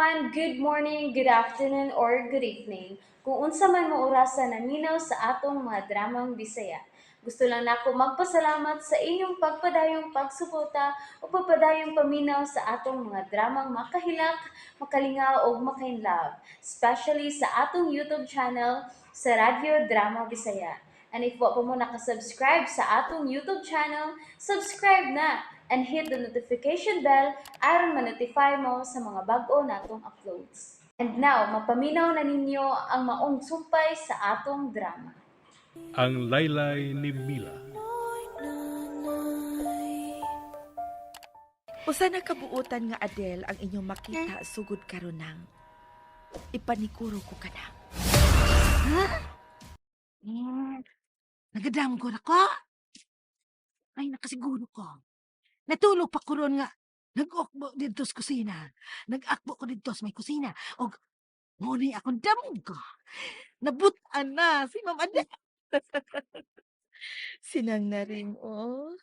Everyone! Good morning, good afternoon, or good evening. Kung unsa man mo orasa naminaw sa atong mga dramang Bisaya. Gusto lang nako magpasalamat sa inyong pagpadayong pagsuporta o pagpadayong paminaw sa atong mga dramang makahilak, makalingaw ug makainlove, especially sa atong YouTube channel sa Radyo Drama Bisaya. And if wa pa mo nakasubscribe sa atong YouTube channel, subscribe na and hit the notification bell aron ma-notify mo sa mga bag-o natong uploads. And now, mapaminaw na ninyo ang maong sumpay sa atong drama. Ang Laylay ni Mila. Usa na kabuutan nga Adele ang inyong makita sugod karon nang ipanikuro ko kana. Nagadam ko na ko. Ay, nakasiguro ko. Natulog pa ko ron nga. Nag-okbo dito sa kusina. Nag-akbo ko dito sa may kusina. Og ngunay akong damog ko. Nabutan na si Ma'am Ade. Sinang na rin, oh.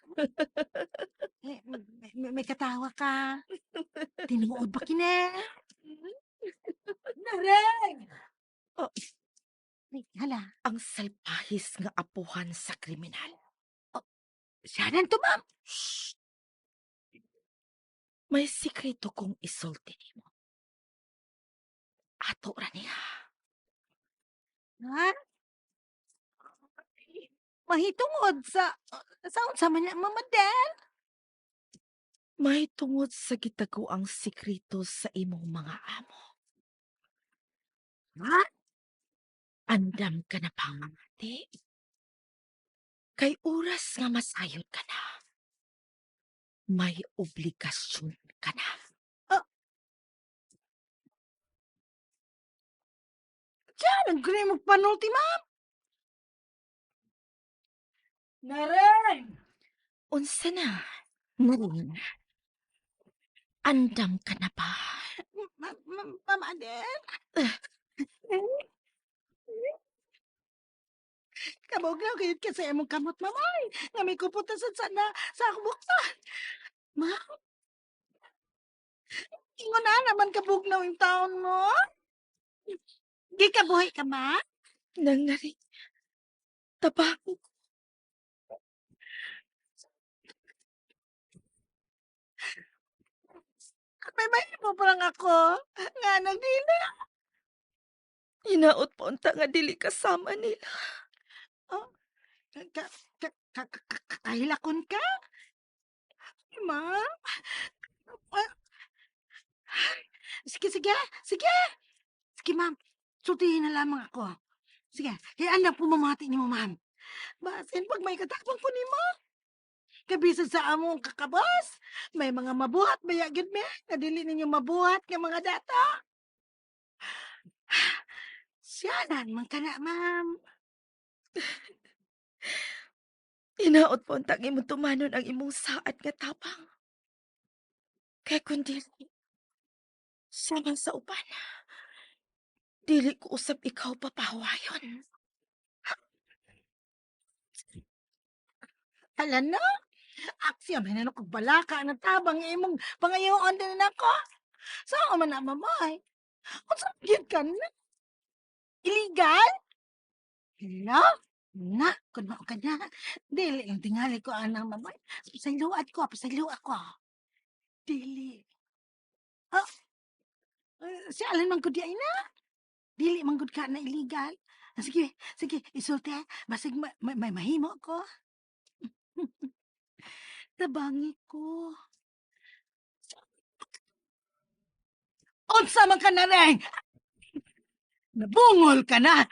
Eh, may katawa ka. Tinuod ba kine? Nareng! Oh. Ay, hala. Ang salpahis nga apuhan sa kriminal. Siya to, ma'am. Shh! May sikreto kong isulti nimo. Ato ra niya. Ha? Mahitungod sa unsa man niya, Ma'am Adele? May tungod sa gitago ang sikreto sa imong mga amo. Ha? Andam ka na pang mamati. Kay oras nga masayod ka na. May obligasyon ka na. Diyan, ang gano'y magpanulti, ma'am. Nareng! Unsa na? Naring. Andam ka na ba? Ma'am Adele? Kabuglaw gayud ka sa imong kamot, ma'am. Ay, nga may kuputan sa na sa akong buksan. Ma'am? Ingon na naman kabugnaw yung taon mo. Di ka buhay ka, ma? Nang naring. Tabang. At may mahimo pa lang ako. Nga nagdili. Hinaot pa unta nga dili kasama nila. Ka, ka, ka, ka, ka, kahilakon ka? Ma'am? Ah, sige, sige, sige. Sige, ma'am. Sultihin na lamang ako. Sige, kaya anak po mamati ni mo, ma'am. Basin pag may katapang ko ni mo. Kabisan sa among kakabos, may mga mabuhat, may agad me, nadili ninyo mabuhat nga mga data. Siyanan man ka na, ma'am. Hinaot pa unta nga imong tumanon ang imong saad nga tabang. Kay kun dili, sama sa uban, dili ko usab ikaw papahawayon. Hala na, aksya may nanok og balaka ang tabang nga imong pangayoon din nako. Saan man na mamay? Unsa gyud ka na? Illegal? Hala? Na, kun mao ka na. Dili lang tingali ko anang mamay. Pasayload ko, pasaylo ako. Dili. Ah, siya alin man gud di ay na. Dili man gud ka na illegal. Ah, sige, sige, isulti. Basig may mahimo ko. Tabangi ko. Unsa man ka na rin? Nabungol ka na!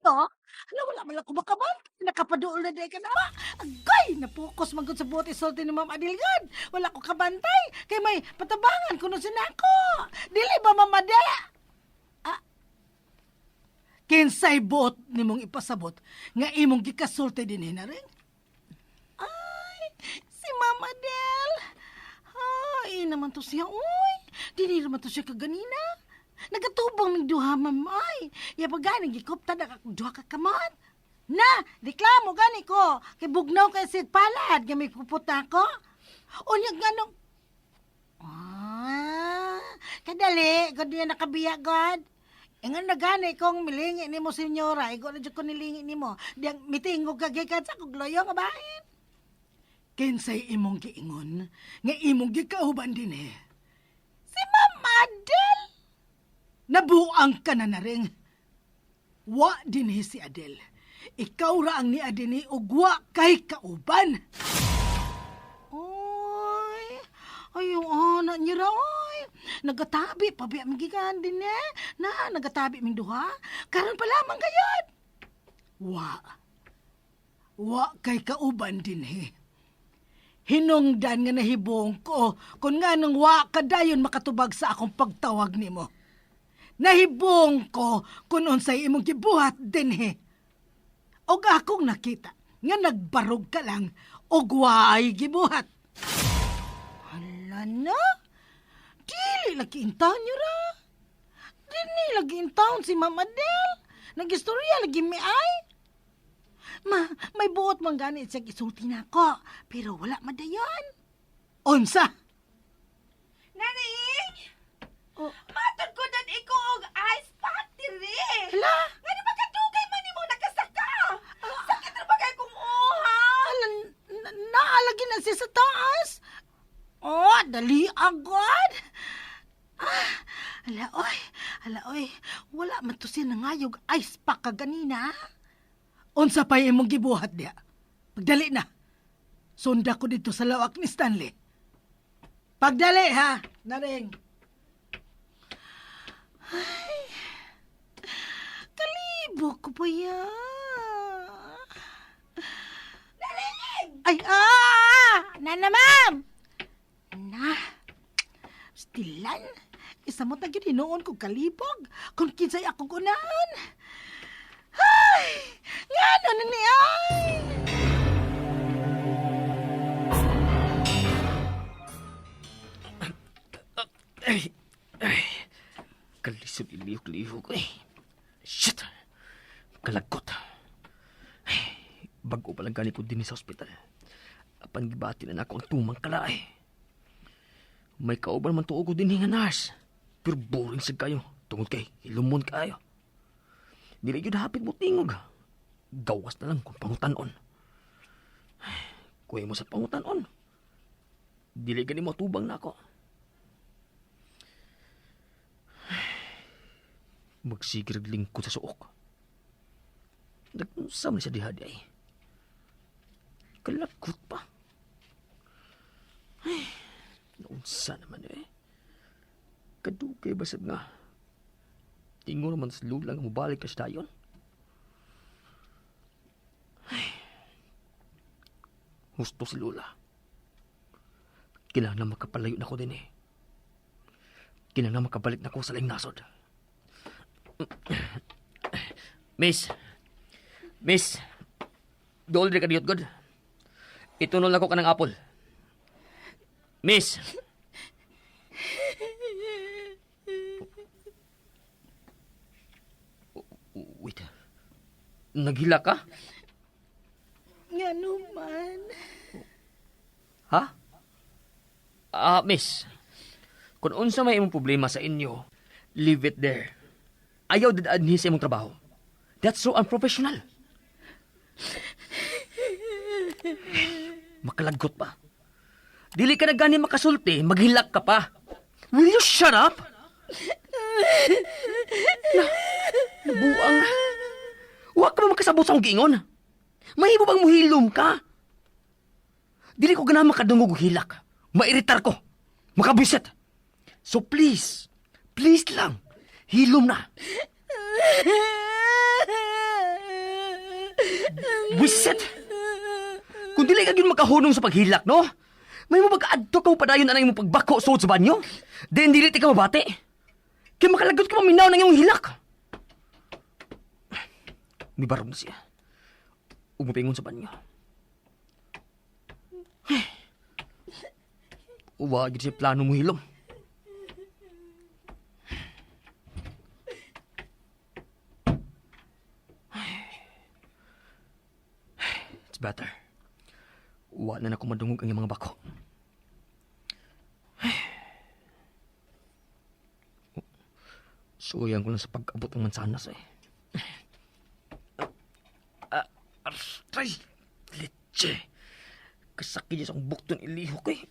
To? Hala, wala man lang ko makaman. Nakapaduol na day ka na. Agay! Napokus man gud sa buot isulti ni Ma'am Adilgan. Wala ko kabantay. Kay may patabangan kuno sinako. Dili ba, Ma'am Ade? Ah. Kinsay buot nimong ipasabot nga imong gikasulti dinhi na rin? Ay, si Ma'am Adel. Ay, naman to siya, uy. Dili naman to siya kaganina. Nagatubang mig duha, ma'am, ay. Ya pa gani, gikupta na ka duha ka kamot. Na, reklamo gani ko. Kay bugnaw kay si palad, nga may pupunta ko. Unya ganong. Kadali, God niya nakabiya, God. Ingon na gani kong milingi nimo, senyora, igo na jud ko nilingi nimo. Diyang mitingog ka gikan sa kog loyo nga bahin. Kinsay imong giingon nga imong gikauban din eh. Si Ma'am Adel. Nabuang ka na na ring. Wa dinhi si Adel. Ikaw ra ang ni adini ug wa kay kauban. Oy, ayo ana niya ra oy. Nagatabi pa biya mi gikan din eh. Na nagatabi ming duha. Karon pa lamang gayod. Wa. Wa kay kauban dinhi. Hinungdan nga nahibong ko kung nga nang wa kadayon makatubag sa akong pagtawag nimo. Nahibong ko kung unsay imong gibuhat dinhi. Og akong nakita nga nagbarog ka lang og waay gibuhat. Hala na. Dili lagi in town niyo ra. Dili lagi in town si Ma'am Adel. Nagistorya lagi mi ay. Ma, may buot man gani siya isulti nako, pero wala madayon. Unsa? Naring! Oh. Matod ko dan iko og ice pack diri. Hala, Ngano ba kadugay man nimo nakasaka? Sakit ra ba kay kung uha? hala, naalagi na siya sa taas. Oh, dali agad. Ah, ala oy, ala oy, wala man to siya nangayog ice pack kaganina. Unsa pa'y imong gibuhat diha? Pagdali na. Sunda ko dito sa lawak ni Stanley. Pagdali ha, naring. Kalibo ko pa yan. Ay, ah! Nana, ma'am! Na, stilan. Isa mo tagi hinuon ko kalibog. Kung kinsay akong unahan. Ay! Nga na ni ay! Ay, ay. Kalisod ilihok-lihok eh. Shit! Kalagot. Ay, bago pa lang gani ko din sa ospital. Apan gibati na nako ang tumang kalaay. May kauban man tuog ko din nga nurse. Pero boring sad kayo. Tungod kay hilumon kayo. Dili gyud hapit mo tingog. Gawas na lang kung pangutanon. Ay, kuya mo sa pangutanon. Dili gani mo tubang nako. Magsigirag lingkod sa suok. Nag-unsa man siya diha di ay. Kalagot pa. Ay, naunsa naman eh. Kadugay ba sad nga. Tingo naman sa lulang mubalik ka siya dayon. Ay, husto si Lula. Kailangan na makapalayo na ko din eh. Kailangan na makabalik na ko sa laing nasod. Miss. Miss. Dool diri ka diyot, God. Itunol ako ka ng apple. Miss. Wait. Naghila ka? Nga naman. Ha? Miss. Kung unsa may imong problema sa inyo, leave it there. Ayaw dad-adni sa imong trabaho. That's so unprofessional. Makalaggot pa. Dili ka na gani makasulti, maghilak ka pa. Will you shut up? Na, nabuang. Wa ka ba makasabot sa akong giingon? Mahimo bang muhilom ka? Dili ko ganahan makadungog og hilak. Mairitar ko. Makabwisit. So please, please lang, hilom na. Wisit! Kung dili ka gyud makahunong sa paghilak, no? May mo pag-adto ka mo padayon anang imong pagbako suod sa banyo? Then dili ti ka mabati. Kay makalagot ka maminaw ng imong hilak. Mibarog na siya. Ug mupingon sa banyo. Uwa, gyud siya plano mo hilom. It's better. Wa na nako madungog ang iyang mga bako. Suyan ko lang sa pag-abot ng mansanas eh. Aray! Leche! Kasakit niya sa akong bukton ilihok eh.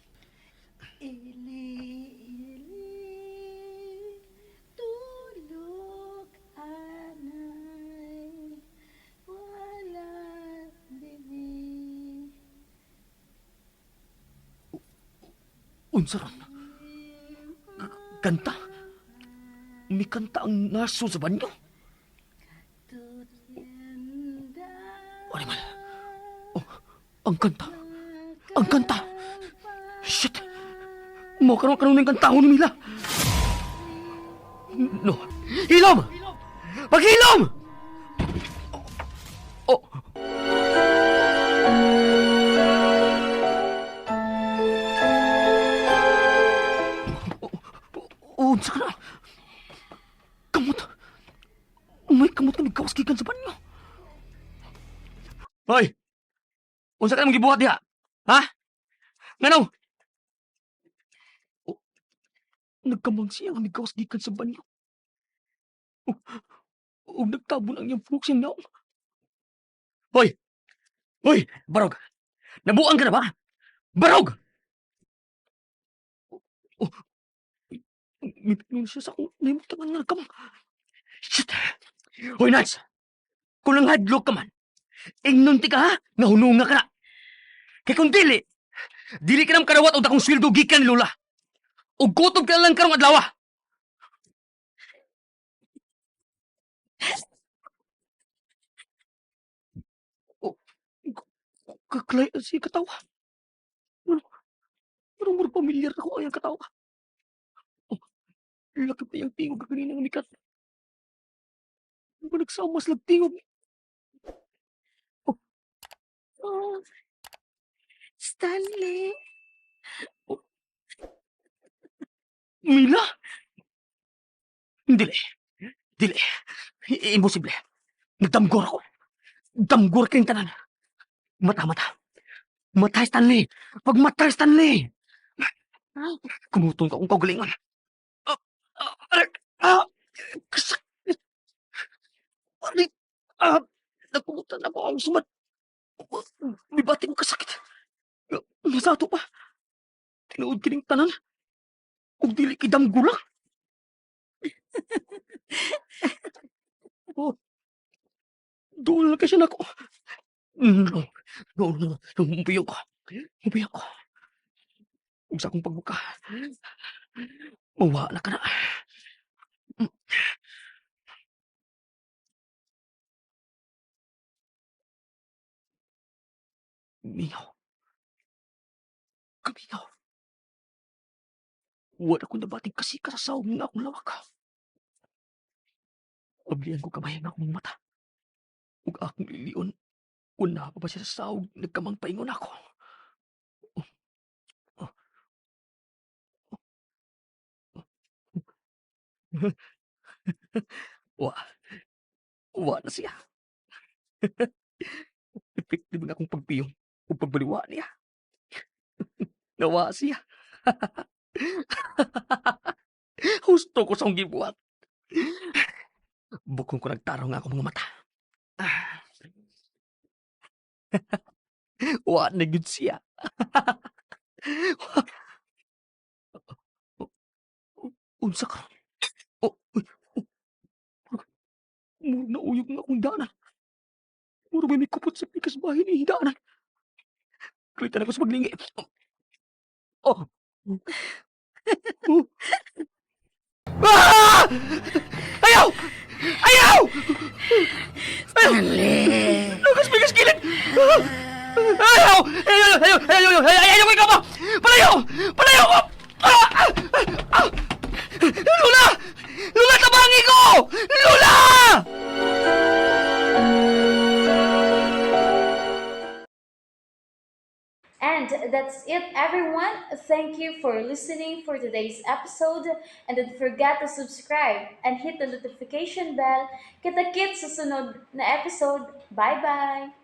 Ili, ili, tulog anay, wala bibi. Unsa ron? Kanta? May kanta ang naso sa banyo. Tutinda, Ano man? Oh, ang kanta! Ang kanta! Shit! Mo karon karon ng kanta ni Mila. No. Hilom! Paghilom! Oh. Oh, unsa ka na? Kamot. May kamot kami gawas gikan sa banyo. Hoy! Unsa ka namang gibuhat diha? Ha? Ngano? Oh, nagkamang siya nga migawas gikan sa banyo. Oh, ug nagtabon ang iyang buhok siyang naong. Hoy! Hoy! Barog! Nabuang ka na ba? Barog! Oh, oh, mipinun siya sa akong nahimutangan nga nagkamang. Shit! Hoy, Nance! Kung nang hadlok ka man, ingnon ti ka ha, nahununga ka na. Kay kung dili, dili ka na makarawat og dakong sweldo gikan ni Lola. Og gutom ka na lang karong adlaw. Oh, kaklay si katawa. Ano, ano mo pamilyar ako ay ang katawa. Oh, laki pa yung tingog kanina nga mikat. Ano ba nagsamas lang tingog? Oh, Stanley, Mila? Dili. Dili. Imposible. Nagdamgor ako. Damgor kayong tanan. Mata, mata. Mata, Stanley. Pag mata, Stanley. Kumutong ka akong kaugalingon. Ah, ah, aray, ah, kasakit. Aray, ah, nagkumutan ako ang sumat. Mibati ko kasakit. Nasato pa. Tinuod kining tanan. Ug dili kay damgula. Oh. Doon lang kasi nako. No, no, no, no, mubiyo ko. Mubiyo ko. Ug sa akong pagbuka. Mawa na ka na. Mingaw. Kamingaw. Wala akong nabating kasi kasasawag nga akong lawak. Ablihan ko kamay ang akong mata. Ug akong lilion. Una pa ba siya sa sawag, nagkamang paingon ako. Oh. Oh. Wa. Wa na siya. Epektibo na akong pagpiyong ug pagbaliwa niya. Nawa siya. Husto ko sa akong gibuhat. Bukong ko nagtaraw nga akong mga mata. Ah. Wa na gyud siya. Unsa ka? Oh, uy, oh. Murag na uyog nga akong daanan. Murag may mikupot sa pikas bahin ni daanan. Kalitan ako sa paglingi. Oh. Oh. Ah! Ayaw! Ayaw! Stanley. Lugas bigas kilid! Ayaw! Ayaw! Ayaw! Ayaw! Ayaw! Ayaw! Ayaw! Ikaw ba? Palayo! Palayo ko! Ah! Ah! Ah! Lula! Lula, tabangi ko! Lula! And that's it, everyone. Thank you for listening for today's episode. And don't forget to subscribe and hit the notification bell. Kita-kits sa sunod na episode. Bye-bye!